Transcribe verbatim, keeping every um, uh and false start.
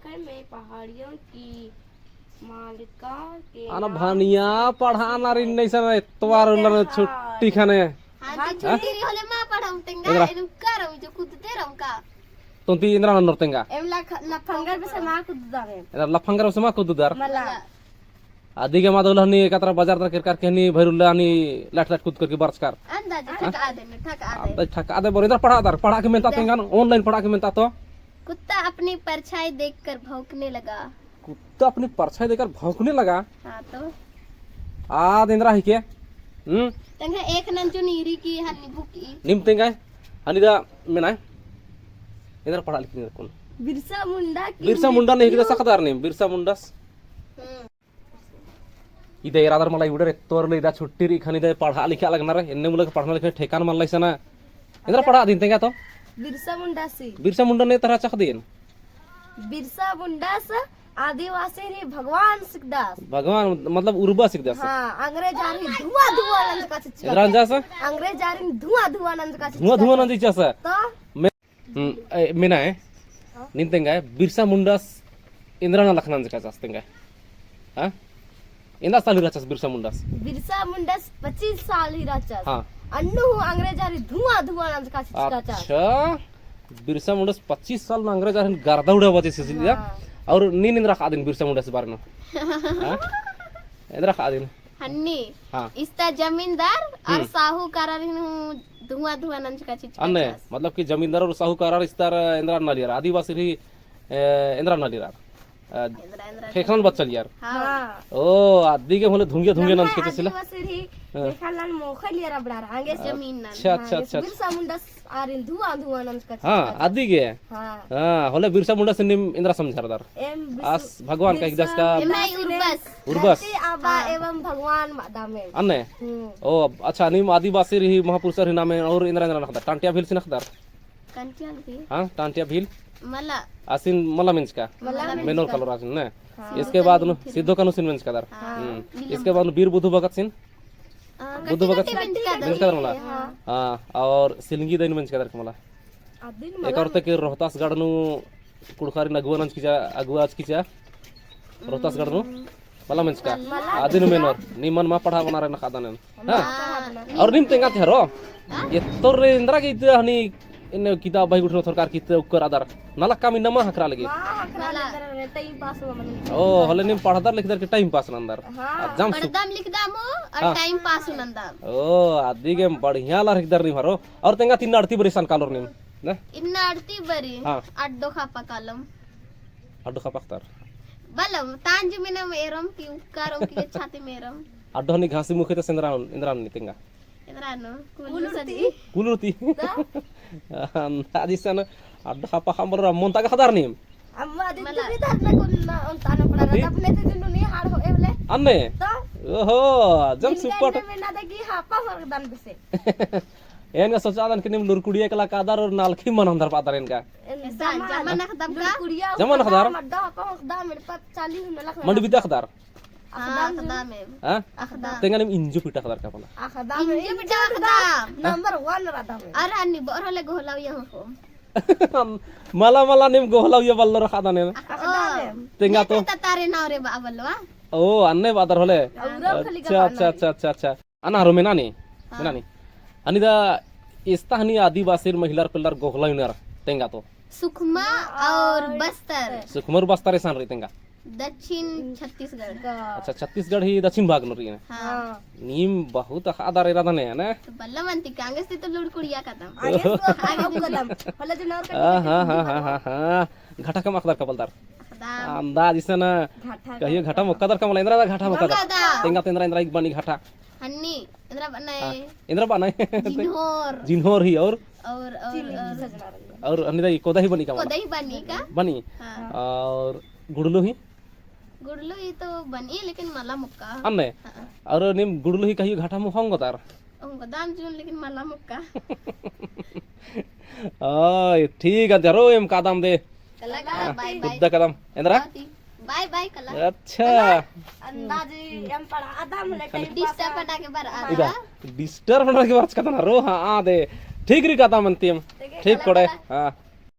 मैं पहाड़ियों की मालिका के आना नाम भनिया से पढ़ा ना रिन नहीं सन एतवार उल्लन छुट्टी खाने। हाँ, हाँ? छुट्टी रई होले मा पढ़म तेंगा, एन्दरा। एनुका रम जो कुद्दते रम का। तो ती एन्दरा नन्नोर तेंगा। एम ला ख-, लफंगर बसे मा कुद्दार एम। एन्दरा लफंगर बसे मा कुद्दार। मला। अदिगे मा दौलहनी एकतरा बाजार तर केरकर केहनी भैरुल्ला हनी लाट लाट कुद करके बरचकर। अंदाज हाँ? ठका दे, ठका दे। अंदाज ठका दे बोरे एन्दरा पढ़ा दर, पढ़ा के मेनता तेंगा, online पढ़ा के मेनता तो। कुत्ता अपनी परछाई देखकर भौंकने लगा। कुत्ता अपनी परछाई देखकर भौंकने लगा? हाँ तो। आद एन्दरा ही के? हम्म? तेंगा एक नंजो नीरी की हन्नी भुकी। नीम तेंगा है? हनी दा मेना है? एन्दरा पढ़ा लिखनी कौन? बिरसा मुंडा की बिरसा मुंडा नहीं, किदा सकदार नहीं, बिरसा मुंडा। हम्म। इदे एरादर मला इवड़र एत्तोर ले इदा छुट्टी रई खानी इदे पढ़ा लिखा लगनर, एन्ने मुलक पढ़ना लिखना ठेकान मल्ला इसन। एन्दरा पढ़ा दिन तेंगा तो? बिरसा मुंडा सी। बिरसा मुंडा ने तरह चख दिन। बिरसा मुंडा स आदिवासी रई भगवान सिकदस। भगवान मतलब उर्बा सिकदस। हाँ, अंग्रेज आर ही धुआं धुआं नंजका चिचका। एन्दरा नंजस? अंग्रेज आर ही धुआं धुआं नंजका चिचका। धुआं धुआं नंजका चिचका। तो? हम्म, ए, मेना है? हाँ? नीम तेंगा है, बिरसा मुंडास एन्दरा नलख नंजकाचस तेंगा है? हाँ? एन्दा साल ही रहचस बिरसा मुंडास? बिरसा मुंडास पच्चीस साल ही रहचस। हाँ। अन्नू हूँ अंग्रेज आर ही धुआं धुआं नंजकाचस। अच्छा, बिरसा मुंडास पच्चीस साल नू अंग्रेज आर ही गर्दा उड़ा बजे सिसिलिया। हाँ। और नीन एन्दरा खा दिन बिरसा मुंडास बारे नू? हाँ? एन्दरा खा दिन? हन्नी, हाँ। इस्ता जमींदार और हम्म। साहूकार आर ही नू धुआं धुआं नंजका चिचका अन्ने, चास। मतलब कि जमींदार और साहूकार आर इस्तार एन्दरा नलियर, आदिवासी रई, ए, एन्दरा नलियर। अ, एन्दरा, एन्दरा। फेखनन बच्चल यार। हाँ। ओ, अदिगे होले धुंगिया, धुंगिया नंजका चिचका सिला। आदिवासी रई, हाँ। फेखनन मोखल यार अबड़ार, आंगे हाँ। जमीन नन। अच्छा, अच्छा, हाँ, अच्छा, अच्छा। बिरसा मुंडास आरिन धुआं, धुआं नंजका हाँ, चिचका। अदिगे। हाँ। हाँ, होले बिरसा मुंडास नीम एन्दरा समझारदर। एम बिसु-, आस भगवान का हिकदस का? एम आई उर्बस। उर्बस। धरती आबा हाँ। एवं भगवान मादामे। अन्ने? हम्म। ओ, अच्छा, नीम आदिवासी रई महापुरुष रई नामे और एन्दरा एन्दरा नखदर? टांटिया भील सी नखदर? टांटिया भील? हाँ, टांटिया भील? मला। आसिन मला मेंजका? मला मेंजका। मेनोर कालोर आसिन, ने? हाँ। इसके बाद नू सिद्धो कान्हू सिन मेंजका दर? हाँ। हम्म। इसके बाद नू बीर बुधु भगत सिन? आ, बुधु भगत गट्टी, गट्टी मेंजका दर। मेंजका दर मला? हाँ। हाँ, और सिलंगी दइन मेंजका दर के मला? अदिन एक मला और ते के रोहतासगढ़ नू कुँड़ुख़ारिन अगुवा नंजकी चा, अगुवा अचकी चा, रोहतासगढ़ नू, मला मेंजका। मला। अदिन मेनोर, निमन मा पढ़ा बना रहे ना खादा नेन। हाँ? हाँ। और नीम तेंगा थे हरो? हाँ? एत्तोर रे एन्दरा गे इत्ते हनी, इन्ने किताब बही गुठनो थोरकार कित्ते उक्कर आदर। नलख काम इन्ना मा हकरा लगी। मा हकरा लगी, time pass हुआ मनी। ओ, होले नीम पढ़दर लिखदर के time pass नंदर। हाँ। आ, जम सुख। पढ़दम लिखदम और हाँ। Time pass नंदम। ओ, अदिगे बढ़िया ला लिखदर नीम हरो। और तेंगा ती इन्ना अड़ती बरी सन कालोर नीम, ना? इन्ना अड़ती बरी, हाँ। अड्डो खापा कालोम। अड्डो खापा अख़दर? बलम, तान जो मेनम एरम की उक्कारम की छाती मेरम। अड्डो हनी घासी मुखे तो सेंदरा, एन्दरा नी तेंगा। एन्दरा नो, कुलुरती। कुलुरती। ता? अंदाज इसन अड्डो खापा खाम बरो अम्मोन तगा अख़दर नीम। अम्मा दिन मला। तुनी धरना कुन ना उन ताना पड़ा अति? रहा, अपने ते दिनु नी हाड़ हो एवले। अन्ने? तो? ओहो, जम दिन सुपट। गन्ने में ना देखी हापा फरक दान बसे। एन का सोचा दन कि नीम लुरकुड़िया कला कादर और नालखी मन अंदर पादर एन का। एन ऐसा जमा, जमा नखदम का? लुरकुड़िया जमा नखदर? मड्डा हापा हकदा मेरे पास चाली हूँ नलख मंडी बिदा अख़दर? हाँ, अख़दम। अख़दम है। हाँ? अख़दम। तेंगा नीम इंजो पीटा अख़दर का पना? अख़दम, इंजो इंजो पीटा अख़दम। अख़दम। Number one रहा था मैं। अरे अन्नी बोर होले गोहलाव यहाँ को। मला, मला नीम गोहलाव ये बल्लो रखा था ने। अख़दम। तेंगा तो। तारे नाव रे बा बल्लो, हाँ? ओ, अन्ने बादर होले। हाँ। अच्छा, अच्छा, अच्छा, अच्छा, अच्छा। अना हरो मेना नी? हाँ। मेना नी? हनी दा इस्ता हनी आदिवासीर महिलार पेल्लर गोहलाव नर तेंगा तो। सुकमा और बस्तर। सुकमा और बस्तर एसान रई तेंगा। दक्षिण छत्तीसगढ़। अच्छा, छत्तीसगढ़ ही दक्षिण भाग नू रई ने? हाँ। नीम बहुत अख़दर एरा दने, है ना? तो बल्ला मनती कांग्रेस ती तो लुड़कुड़िया कदम। आगे तो कदम। भला जो नौर हाँ, हाँ, हाँ, हाँ, हाँ, हाँ। घटा कम अख़दर का बलदर। अख़दम। अंदाज इसे ना। घटा कहियो घटा मोक्का दर का मला एन्दरा दा घटा मोक्का दर। मोक्का दर। तेंगा तो एन्दरा, एन्दरा एक बानी घटा। हन्नी, एन्दरा बनाए। हाँ, एन्दरा बनाए। जिन्होर। जिन्होर ही और? और, और, चिली और। सजना रंग। और हन्नी दा कोदा ही बनी का मला? कोदा ही बनी का? बनी। हाँ। और गुड़लू ही? गुड़लू ही तो बनी, लेकिन मला मोक्का। अन्ने? हाँ। और नीम गुड़लू ही कहियो घटा मोक्का होंगो तार? होंगो दाम जून, लेकिन मला मोक्का। ओए, ठीक है, जरो एम कादम दे। कला, कला, हाँ, bye, bye। कुद्दा कदम। एन्दरा? Bye, bye, कला। अच्छा। अंदाजी एम पड़ा आदम ले time pass disturb बना के बर आदम। इदा, disturb बना के बर कदम रो, हाँ, आ दे। ठीक रई कादम अंतिम। ठीक है, ठीक कला, कोड़े, कला। हाँ।